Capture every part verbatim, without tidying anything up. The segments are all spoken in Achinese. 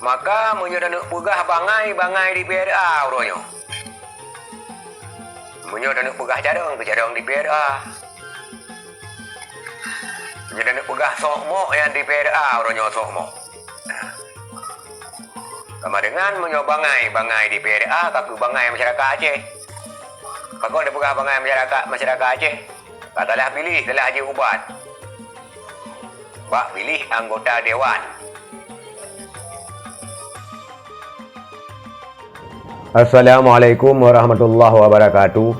Maka meunyoe taneuk peugah bangai, bangai di P R A uroe nyoe. Meunyoe taneuk peugah carông, keu carông di P R A. Meunyoe taneuk peugah sokmok, nyan di P R A uroe nyoe sokmok. Sama dengan meunyoe bangai, bangai di P R A, ka keuh bangai masyarakat Aceh. Pakon tapeugah bangai masyarakat, masyarakat Aceh? Ka salah piléh, salah jeuet ubat. Bak piléh anggota dewan. Assalamualaikum warahmatullahi wabarakatuh.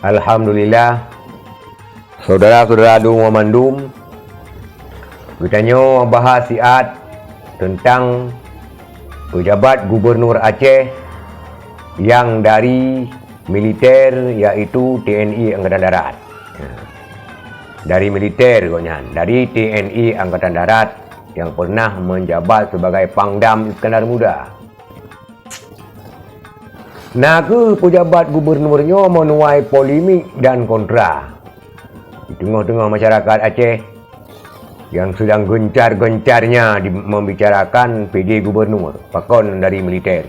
Alhamdulillah. Syedara-syedara lôn mandum, geutanyoe bahas siat teuntang peujabat gubernur Aceh nyang dari militer, yaitu T N I Angkatan Darat. Dari militer gobnyan, dari T N I Angkatan Darat nyang pernah menjabat sebagai Pangdam Iskandar Muda. Na kheueh peujabat gubernur nyoe menuai polemik dan kontra di teungoh-teungoh masyarakat Aceh nyang sedang gencar-gencarnya di, membicarakan P J gubernur, pakon dari militer.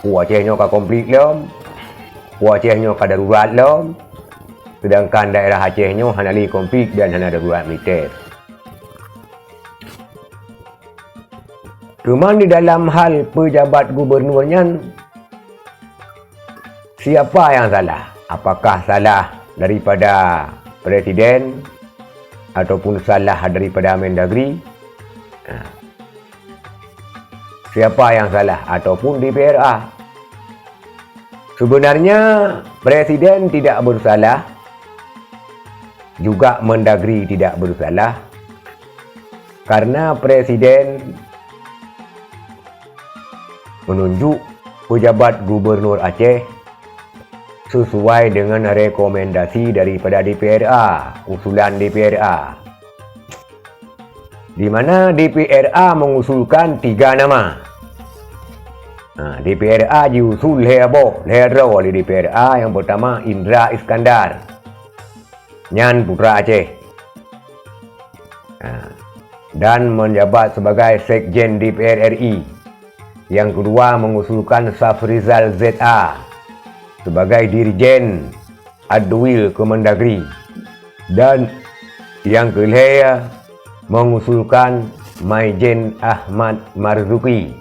Peue Aceh nyoe ka konflik lom, peue Aceh nyoe ka darurat lom, sedangkan daerah Aceh nyoe hana lé konflik dan hana darurat militer. Teuma di dalam hal peujabat gubernur nyan, siapa nyang salah? Apakah salah daripada presiden ataupun salah daripada Mendagri? Ha. Siapa nyang salah ataupun D P R A? Sebenarnya presiden tidak bersalah, juga Mendagri tidak bersalah, karena presiden menunjuk pejabat gubernur Aceh sesuai dengan rekomendasi daripada D P R A, usulan D P R A. Di mana D P R A mengusulkan tiga nama. Ha, D P R A jiusul lhèe boh, lhèe droe lé D P R A. Nyang pertama Indra Iskandar, nyan putra Aceh. Ha, dan menjabat sebagai Sekjen D P R R I. Yang kedua mengusulkan Safrizal Z A sebagai Dirjen Adwil Kemendagri. Dan yang kelhèe mengusulkan Maijen Ahmad Marzuki.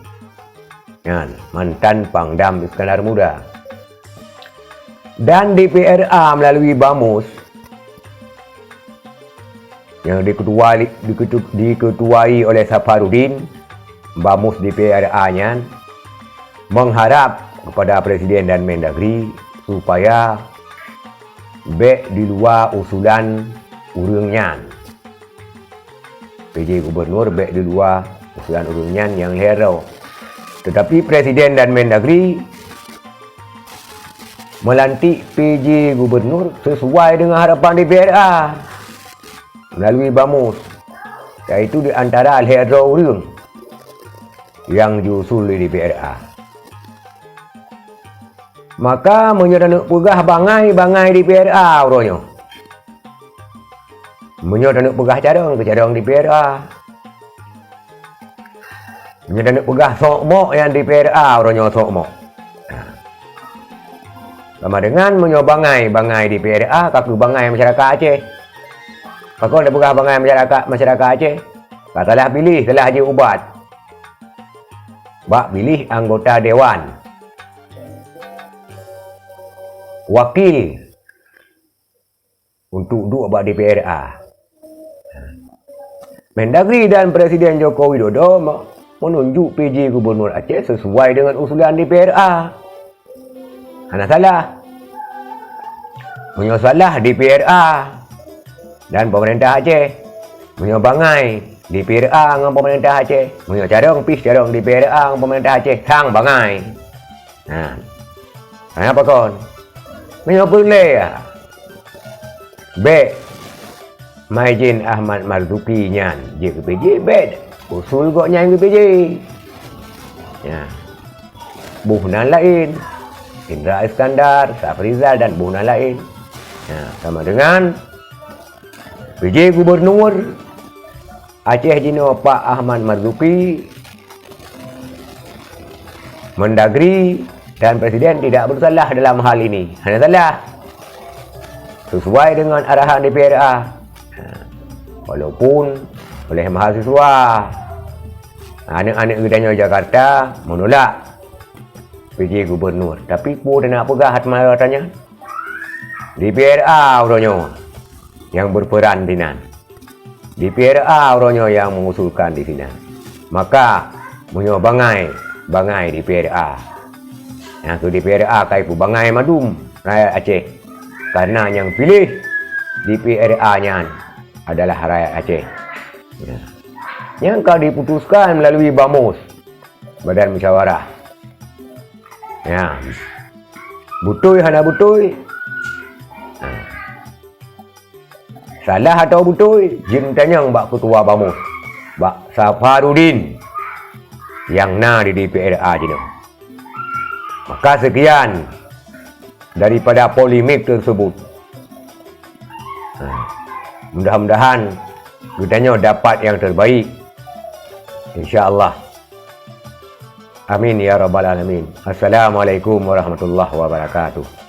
Nyan, mantan Pangdam Iskandar Muda. Dan D P R A melalui Bamus yang diketuai-, diketu-, diketuai oleh Safarudin, Bamus D P R A nyan, mengharap kepada Presiden dan Mendagri supaya bèk di luwa usulan ureueng nyan. P J gubernur bèk di luwa usulan ureueng nyan nyang lhèe droe. Tetapi Presiden dan Mendagri melantik P J gubernur sesuai dengan harapan D P R A melalui Bamus, yaitu di antara lhèe droe ureueng nyang jiusul lé D P R A. Maka meunyoe taneuk peugah bangai, bangai D P R A uroe nyoe. Meunyoe taneuk peugah carông, keu carông D P R A. Meunyoe taneuk peugah sokmok, nyan D P R A uroe nyoe sokmok. Sama dengan meunyoe bangai, bangai D P R A, ka keuh bangai masyarakat Aceh. Pakon tapeugah bangai masyarakat, masyarakat Aceh? Ka salah piléh, salah jeuet ubat. Bak piléh anggota dewan, wakil untuk duek bak D P R A. Mendagri dan Presiden Joko Widodo me-, menunjuk P J Gubernur Aceh sesuai dengan usulan D P R A. Hana salah. Meunyoe salah D P R A dan pemerintah Aceh. Meunyoe bangai D P R A ngon pemerintah Aceh. Meunyoe carông pih carông D P R A ngon pemerintah Aceh. Sang bangai. Nah. Hana pakon. Meunyoe peureulèe, bèk Maijen Ahmad Marzuki nyan jeuet keu P J, bèk usul gobnyan keu P J. Ya. Boh nan laén. Indra Iskandar, Safrizal dan boh nan laén. Ya, sama dengan P J Gubernur Aceh jinoe Pak Ahmad Marzuki Mendagri dan Presiden tidak bersalah dalam hal ini. Hana salah. Sesuai dengan arahan D P R A. Ha. Walaupun oleh mahasiswa, aneuk-aneuk geutanyoe Jakarta menolak P J Gubernur. Tapi peue na peugah teuma tanyoe? D P R A uroe nyoe nyang berperan dinan. D P R A uroe nyoe nyang mengusulkan di sinan. Maka, meunyoe bangai, bangai D P R A. Nyang keu D P R A ka ipeubangai mandum rakyat Aceh. Karena nyang piléh D P R A nyan adalah rakyat Aceh. Ya. Nyang ka diputuskan melalui BAMUS, Badan Musyawarah. Ya. Beutôi hana beutôi? Ha. Salah atawa beutôi? Jeuet tanyong bak Ketua BAMUS, bak Safarudin nyang na di D P R A jinoe. Maka sekian daripada polemik tersebut. Ha. Mudah-mudahan geutanyoe dapat yang terbaik. Insya Allah. Amin ya rabbal alamin. Assalamualaikum warahmatullahi wabarakatuh.